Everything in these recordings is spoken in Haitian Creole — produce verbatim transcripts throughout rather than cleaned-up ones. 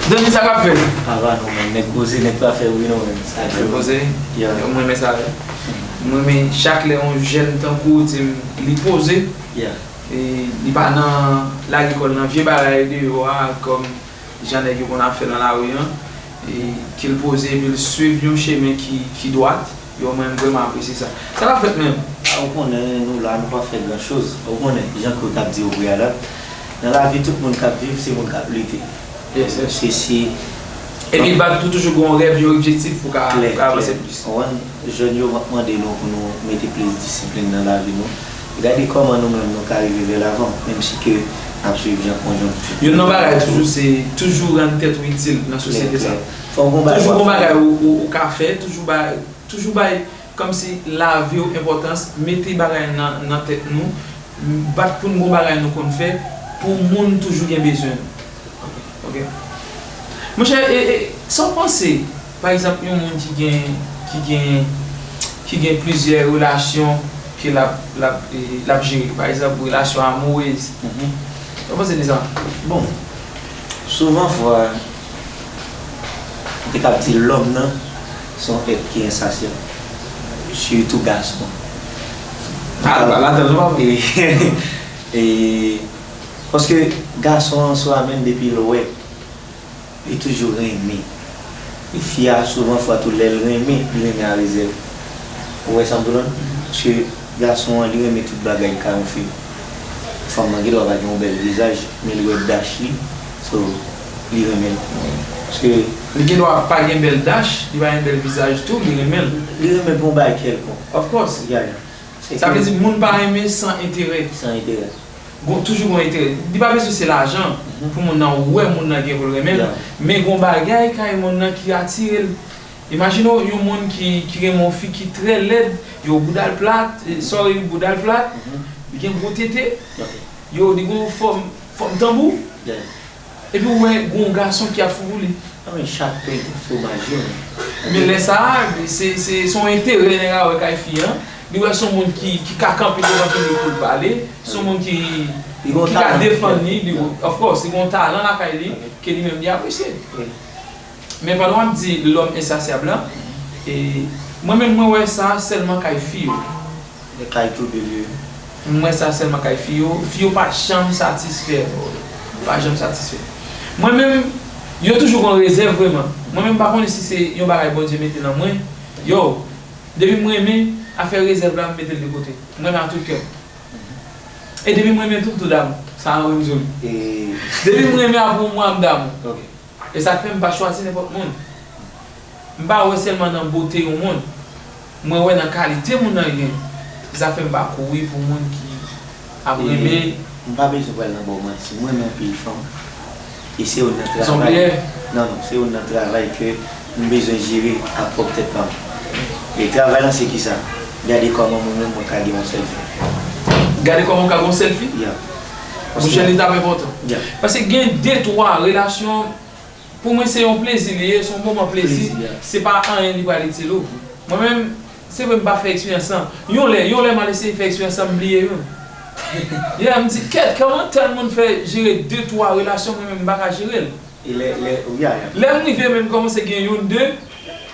Doni, sa k ap fèt? Apa nou menm, nèg poze, nèg pa fè bri nou menm. Sa k fèt? Nèg poze? Yeah. Mwen renmen sa wi. Mwen renmen chak lè yon jèn tankou w di m li poze. Yeah. E li pa nan lage kò l nan vye bagay deyò a, kòm jan nèg yo konn ap fè nan lari an, e ke l poze epi l swiv yon chemen ki, ki dwat. Yo, mwen vrèman apresye sa. Sa k ap fèt menm? A, ou konnen, nou la, nou pa fè gran choz. Ou konnen, jan ke w t ap di o preyalab, nan lavi, tout moun k ap viv, se moun k ap lite. Yes, yes. Se si Epi bat pou toujou gen yon rèv, yon objektif pou ka, klè, pou ka avanse plis. Klè. Ou konprann? Jèn yo, m ap mande nou pou nou mete plis disiplin nan lavi nou. Gade kòman nou menm nou ka rive vè lavan, menm si ke n ap swiv jan konjonkti. Youn nan bagay toujou se toujou rann tèt ou itil nan sosyete sa. Klè, klè. Fò w gon bagay. Toujou gon bagay ou, ou, ou ka fè, toujou bay, toujou bay kòmsi lavi w enpòtans, mete bagay nan, nan tèt nou, bat pou n gon bagay nou konn fè, pou moun toujou gen bezwen nou. Ok. Monchè, e, e, sa w panse, pa egzanp, yon moun ki gen, ki gen, ki gen plizyè relasyon ke l ap, l ap, e, l ap jere, pa egzanp, relasyon amourez. Mhm. Sa w panse de sa? Bon, souvan fwa, m te kab di lòm nan, se yon èt ki ensasyab. Sitou gason. Ah, ba, ladan nou pa. E, e, paske gason an swa menm depi l wè, li toujou renmen. E fi a, souvan fwa tou, lè l renmen, li renmen a rezèv. Ou wè sa m vle di w? Paske gason an, li renmen tout bagay ka yon fi. Fanm nan gen dwa pa gen yon bèl vizaj, men li wè dach li, so, li renmen l. Paske li gen dwa pa gen bèl dach, li pa gen bèl vizaj tou, li renmen l. Li renmen pou yon bagay kèlkonk. Of course. Yeah, yeah. Sa vle di moun pa renmen san enterè. San enterè. Gon, toujou gon enterè. Li pa bezwen se lajan, mhm, pou moun nan wè moun nan gen pou l renmen l. Yeah. Men gon bagay kay moun nan ki atire l. Imajine w yon moun ki, ki renmen yon fi ki trè lèd, yo bouda l plat, e, sorry, bouda l plat, mhm, li gen gwo tete, ok, yo, li gon fòm, fòm tanbou. Yeah. Epi w wè gon gason ki ap fou pou li. Ah, men chak pen gen fwomaj yo, men. Men lè sa a, se, se, se yon enterè nèg la wè kay fi an. Li wè se yon moun ki, ki ka kanpe devan piblik pou l pale. Se yon moun ki, ki ka defann li. Li gon talan. Of course, li gon talan lakay li, ok, ke li menm li apresye. Wi. Men pandan w ap di lòm ensasyab la, e, mwen menm mwen wè sa sèlman kay fi yo. Li kay tou de li. M wè sa sèlman kay fi yo. Fi yo pa janm satisfè, bro. Yo pa janm satisfè. Mwen menm, yo toujou gon rezèv vrèman. Mwen menm, m pa konnen si se yon bagay Bondye mete nan mwen. Yo, depi m renmen, afè rezèv la, m mete l de kote. M renmen a tout kè. E depi m renmen tou, m tou damou. Sa a, m di w. E depi m renmen a pou mwen, m damou. Ok. E sa k fè m pa chwazi nenpòt moun. M pa wè sèlman nan bote yon moun. Mwen wè nan kalite moun nan gen. Se sa fè m pa kouri pou moun ki ap renmen. E m pa bezwen pral nan ba w manti. Mwen renmen anpil fanm. E se youn nan travay. Non, non, se youn nan travay ke m bezwen jere ak pwòp tèt pa m. E travay lan se kisa? Gade kòman mwen menm mwen ka gen yon sèl fi. Gade kòman w ka gen yon sèl fi? Yeah. Monchè, li t ap enpòtan. Yeah. Paske gen de, twa relasyon Pou mwen, se yon plezi li ye, se yon moman plezi. Plezi, yeah. Se pa anyen li pral itil ou. Mwen menm, se vre m pa fè eksperyans lan. Yon lè, yon lè m al eseye fè eksperyans lan, m bliye youn. Yeah, m di, kèt, kòman tèl moun fè jere de, twa relasyon, mwen menm m pa ka jere l. E lè, lè, yeah, yeah. Lè m rive menm kòmanse gen youn, de,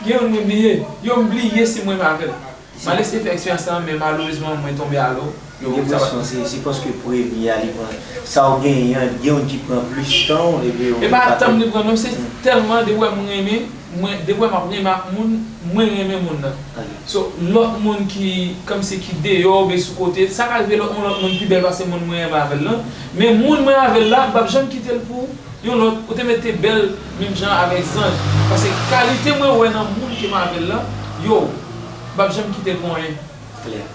gen youn mwen bliye. Yo, m bliye si m renmen avè l. M al eseye fè eksperyans lan, men malerezman, mwen tonbe alo. Yo, gen presyon, se, se paske premye a, li pran, sa w genyen an, gen youn ki pran plis tan w, epi yo pa tann li pran, non, se tèlman depi w wè m renmen, mwen, depi w wè m ap renmen ak moun, mwen renmen moun nan. Ok. So, lòt moun ki, kòmsi ki deyò oubyen sou kote, sa ka rive lòt, yon lòt moun pi bèl pase moun mwen renmen avè l lan, men moun mwen avè l la, m p ap janm kite l pou yon lòt, ou te mete bèl menm jan avèk zanj. Paske kalite mwen wè nan moun ke m avè l lan, yo, m p ap janm kite l pou anyen. Klè.